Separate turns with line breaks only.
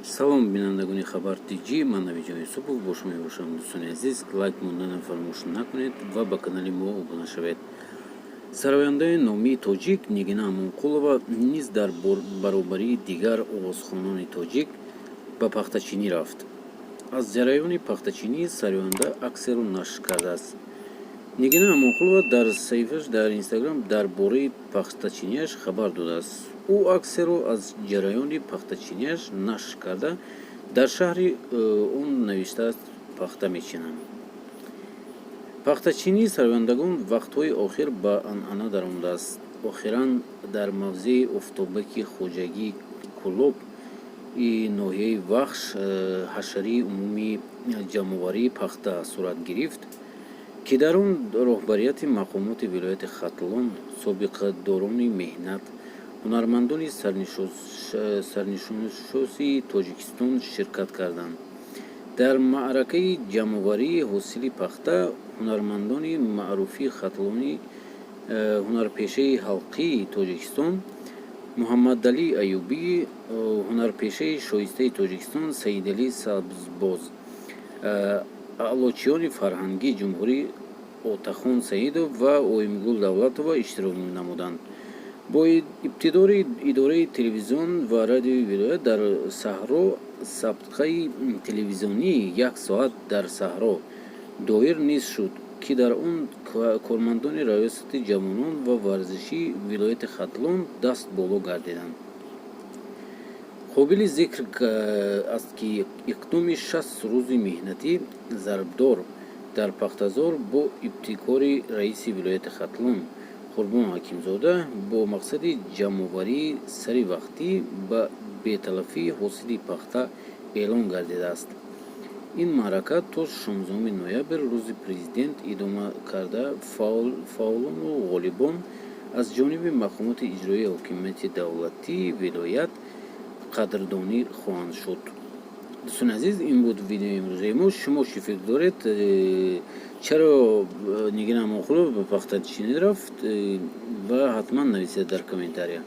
Салом, бинандагони Хабар Тҷ, ман Навиҷон Юсупов бо шумо мебошам. Дӯстони азиз, лайк монданро фаромӯш накунед ва ба канали мо обуна шавед. Сарояндаи номии тоҷик Нигина Амонқулова низ дар баробарии дигар овозхонони тоҷик ба пахтачинӣ рафт. Аз ҷараёни пахтачинӣ сароянда аксеро нашр кардааст. Нигина Амонқулова дар саҳифааш дар Инстаграм дар бораи пахтачиниаш хабар додааст. Ӯ аксеро аз ҷараёни пахтачиниаш нашр карда, дар шарҳи он навиштааст: «Пахта мечинам». Пахтачинии сарояндагон вақтҳои охир ба анъана даромадааст. Охиран дар мавзеи Офтобаки хоҷагии Кӯлоб и ноҳияи Вахш ҳашарии умумии ҷамъоварии пахта сурат гирифт, ки дар он роҳбарияти мақомоти вилояти Хатлон, собиқадорони меҳнат, ҳунармандони сарнишоншоси Тоҷикистон ширкат карданд. Дар маъракаи ҷамъоварии ҳосили пахта ҳунармандони маъруфи хатлонӣ, ҳунарпешаи халқии Тоҷикистон Муҳаммадалӣ Аюбӣ, ҳунарпешаи шоистаи Тоҷикистон Саидалӣ Сабзбоз, аълочиёни фарҳангии ҷумҳурӣ Отахон Саидов ва Оимгул Давлатова иштирок намуданд. Бо иқтидори идораи телевизион ва радиои вилоят дар саҳро сабқаи телевизионии «Як соат дар саҳро» доир низ шуд, ки дар он кормандони Раёсати ҷавонон ва варзиши вилояти Хатлон даст боло гардиданд. Қобили зикр аст, ки иқдоми 60 рӯзи меҳнати зарбдор дар пахтазор бо ибтикори раиси вилояти Хатлон Қурбон Ҳакимзода бо мақсади ҷамъоварии сари вақтӣ ва беталафии ҳосили пахта эълон гардидааст. Ин маърака то 16 ноябр, Рӯзи Президент, идома карда, фаъолону ғолибон аз ҷониби мақомоти иҷроияи ҳокимияти давлатии вилоят қадрдонӣ хоҳанд шуд. Дӯстони азиз, ин буд видеои имрӯзаи мо. Шумо чӣ фикр доред? Чаро Нигина Амонқулова ба пахтачинӣ рафт? Ва ҳатман нависед дар комментария.